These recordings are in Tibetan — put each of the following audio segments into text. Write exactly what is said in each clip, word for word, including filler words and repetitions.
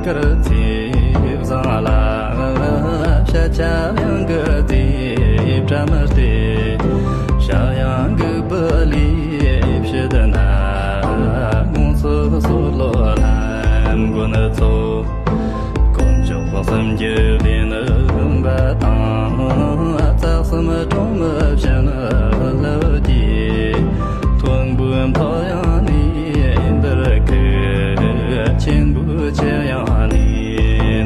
དཀར་ཚེ་བཟང་ལ། ཤ་ཆ་གཡང་གི་རྩེ་བཀྲ་མི་སྟེ། ཤ་གཡང་གི་བུ་ལས་ཕྱི་དུ་ན། དགོང་སོ་སོ་ལོ་ལ་མགོ་ནི་ཚོ། དཀོན་མཆོག་གསུམ་གྱི་བདེན་པ་དང་། རྩ་གསུམ་གྲོང་མི་བྱིན་རླབས་ཀྱིས། མཐོན་པོའི་མཐོ་ཡང་ནི་འདིར་ཁུག་ཆེན་པོའི་ཆེ་ཡང་ནི་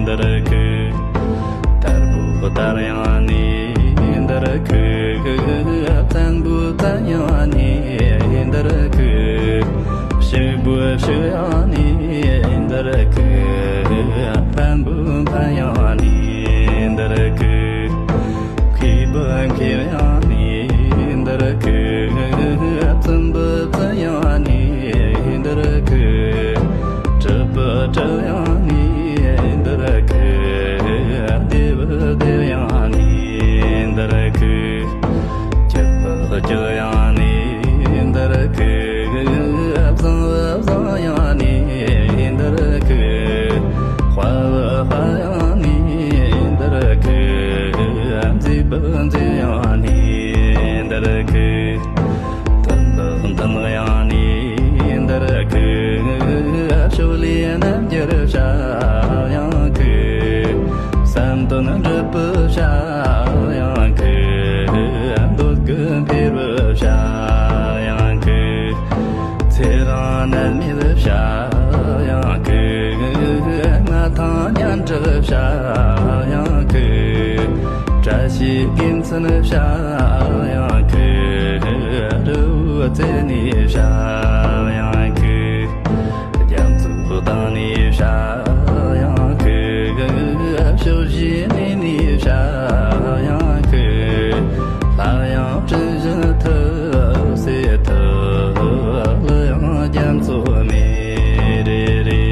འདིར་ཁུག་དར་པོ་དར་ཡང་ནི་འདིར་ཁུག་བཙན་པོའི་བཙན་ཡང་ནི་འདིར་ཁུག་ཕྱུག་པོའི་ཕྱུག་ཡང་ནི་འདིར་ཁུག་འཕན་པོའི་འཕན་ཡང་ནི་འདིར་ཁུག་མཁས་པའི་མཁས་ཡང་ནི་འདིར་ཁུག་བཙུན་པའི་བཙུན་ཡང་ནི་འདིར་ཁུག་གྲུབ་པའི་གྲུབ་ཡང་ནི་འདིར་ཁུག་བདེ་བའི་བདེ་ཡང་ནི་འདིར་ཁུག་སྐྱིད་པའི་སྐྱིད་ཡང་ནི་འདིར་ཁུག་བཟང་བའི་བཟང་ཡང་ནི་འདིར་ཁུག་དཔའ་བོའི་དཔའ་ཡང་ནི་འདིར་ཁུག་མཛེས་པའི་མཛེས་ཡང་ནི་འདིར་ཁུག་མཐུན་པའི་མཐུན་ཡང་ནི་འདིར་ཁུག་ཕྱོགས་ལས་རྣམ་འགྱུར་བྱ་ཡང་ཁུག་བསམ་དོན་འགྲུབ་པའི་བྱ་ཡང་ཁུག་འདོད་དགུ་འཕེལ་བའི་བྱ་ཡང་ཁུག་ཚེ་རིང་ནད་མེད་བྱ་ཡང་ཁུག་མངའ་ཐང་སྙན་གྲགས་བྱ་ཡང་ཁུག་བཀྲ་ཤིས་དགེ་མཚན་བྱ་ཡང་ཁུག་རི་བོའི་རྩེ་ནས་བྱ་ཡང་ཁུག་རྒྱ་མཚོའི་གདངས་ནས་བྱ་ཡང་ཁུག་ཕྱོགས་བཞིའི་གནས་ནས་བྱ་ཡང་ཁུག་ལྷ་ཡང་སྤྲིན་བཞིན་ཐིབས་སེ་ཐིབས། གླུ་ཡང་རྒྱ་མཚོ་མེ་རེ་རེ།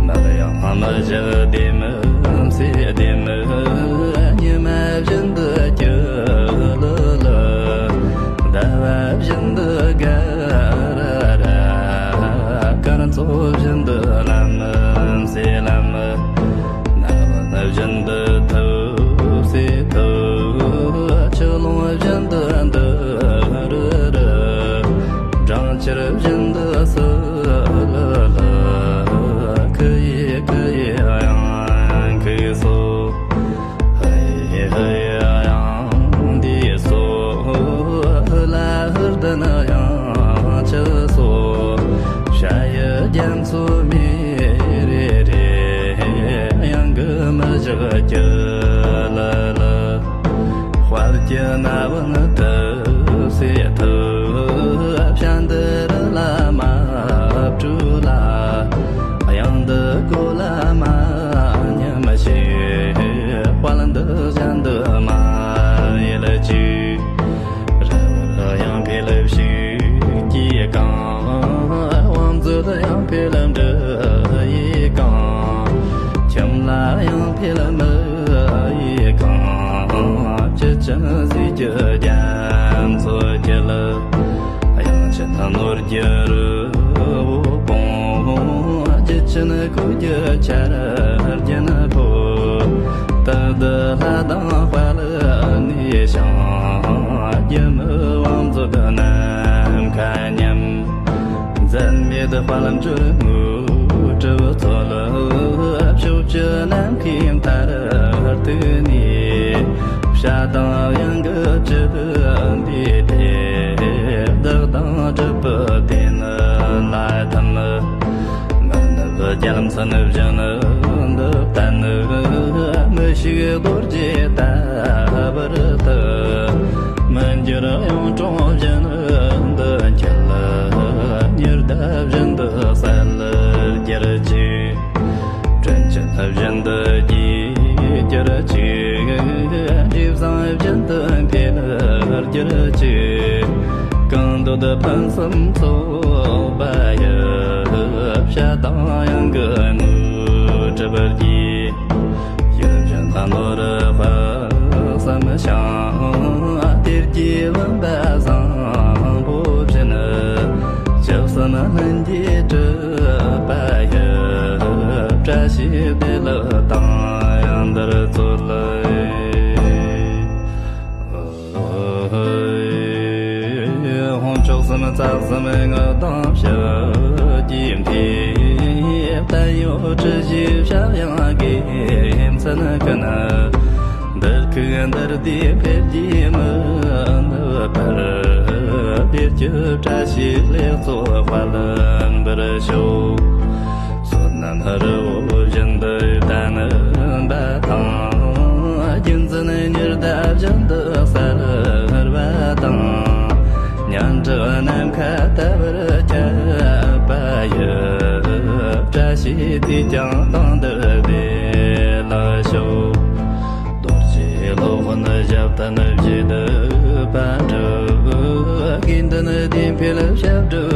ནགས་ཡང་མི་བཞི་ལྡེམ་སེ་ལྡེམ། ཉི་མ་བཞིན་དུ་སྐྱུ་ལི་ལི། ཟླ་བ་བཞིན་དུ་དགའ་ར་ར། སྐར་ཚོགས་བཞིན་དུ་ལམ་སེ་ལམ། ནགས་བཞིན་དུ་ཐིབས་སེ་ཐིབས། ཆུ་ཀླུང་བཞིན་དུ་འདུ་རུ་རུ། སྦྲང་ཆར་བཞིན་དུ་སི་ལི་ལི། ཁུ་ཡི་ཁུ་ཡི་གཡང་ཁུག་སོ། ཧི་ཡི་ཧི་ཡི་གཡང་འདི་སོ། ཧི་ལ་ཧི་ལྡན་གཡང་ཆི་སོ། ཤ་ཡི་རྒྱ་མཚོ་མེ་རེ་རེ། གཡང་གི་མི་བཞག་སྐྱུ་ལི་ལི། དཔལ་གྱི་རྣ་བ་ནི་ཐིབས་སེ་ཐིབས། བྱ་འདི་རི་ལ་མ་སྤྲོད་ལ། གཡང་འདི་གོ་ལ་མ་ཉམས་ཤིག་དཔལ་འདི་གཞན་དུ་མ་ཡལ་ཅིག་རི་བོར་གཡང་འཕེལ་ཕྱུགས་ཀྱིས་གང་། བང་མཛོད་གཡང་འཕེལ་འབྲུ་ཡིས་གང་། ཁྱིམ་ལ་གཡང་འཕེལ་མི་ཡིས་གང་། བཅུད་ཅན་ཟས་ཀྱི་རྒྱ་མཚོ་སྐྱིད། གཡང་ཆེན་ནོར་གྱི་རི་བོ་སྤུངས། བརྒྱུད་ཆེན་གོས་ཀྱི་ཆར་རྒྱན་ཕོབ། སྟག་གདུང་ལྷ་དང་དཔལ་ནས་ཞིང་། རྒྱུད་སྨད་བང་མཛོད་ནམ་མཁའ་མཉམ། འཛད་མེད་དཔལ་འབྱོར་དངོས་གྲུབ་སྩོལ། ཕྱོགས་བཅུ་ནམ་མཁའི་མཐར་ཐུག་ནས། བྱ་དང་གཡང་གི་བཅུད་འདུས་ཏེ། བདག་དང་གྲུབ་པའི་དོན་ལ་ཐིམ། མི་ནུབ་རྒྱལ་མཚན་བཞིན་དུ་བརྟན། མི་ཤིགས་རྡོ་རྗེ་ལྟ་བུར་ཐིམ། མི་འགྱུར་གཡུང་དྲུང་བཞིན་དུ་འཁྱིལ། ཉི་ཟླ་བཞིན་དུ་གསལ་གྱུར་ཅིག་དྲིན་ཅན་བཞིན་དུ་རྒྱས་གྱུར་ཅིག་འབྲས་བཟང་བཞིན་དུ་འཕེལ་གྱུར་ཅིག་གང་འདོད་ཕུན་སུམ་ཚོགས་པ་ཡི། བྱ་དང་གཡང་གི་དངོས་གྲུབ་རྒྱས། ཡིད་བཞིན་ནོར་བུ་བསམ་ཞིང་། གཏེར་གྱི་བུམ་པ་བཟང་པོ་བཞིན། ཇི་བསམ་ལྷུན་གྱིས་གྲུབ་པ་ཡི། བཀྲ་ཤིས་ ངག་དང་ཞབས་ཀྱི་མཐིལ། བསྟན་གཡོ་འཁྲུལ་ཞིག་ཞབས་ཡང་དགེ་མཚན་ཀུན། འདིར་ཁུག་འདིར་བསྡུས་འཕེལ་རྒྱས་མི་ནུབ་པར། བདེ་སྐྱིད་བཀྲ་ཤིས་ལེགས་ཚོགས་དཔལ་འབར་ཤོག་བསོད་ནམས་ཧར་བོ་བཞིན་དུ་བརྟན་པ་དང་། རྒྱུད་འཛིན་ཉི་ཟླ་བཞིན་དུ་གསལ་བ་དང་། སྙན་གྲགས་ནམ་མཁའ་ལྟ་བུར་ཁྱབ་པ་ཡི། བཀྲ་ཤིས་དུས་ཀྱང་དེང་འདིར་བདེ་ལེགས་ཤོག་རྡོ་རྗེ་སློབ་དཔོན་ཞབས་བརྟན་བཞེད་པ་འགྲུབ། དགེ་འདུན་བདེ་འཕེལ་ཞབས་དྲུང་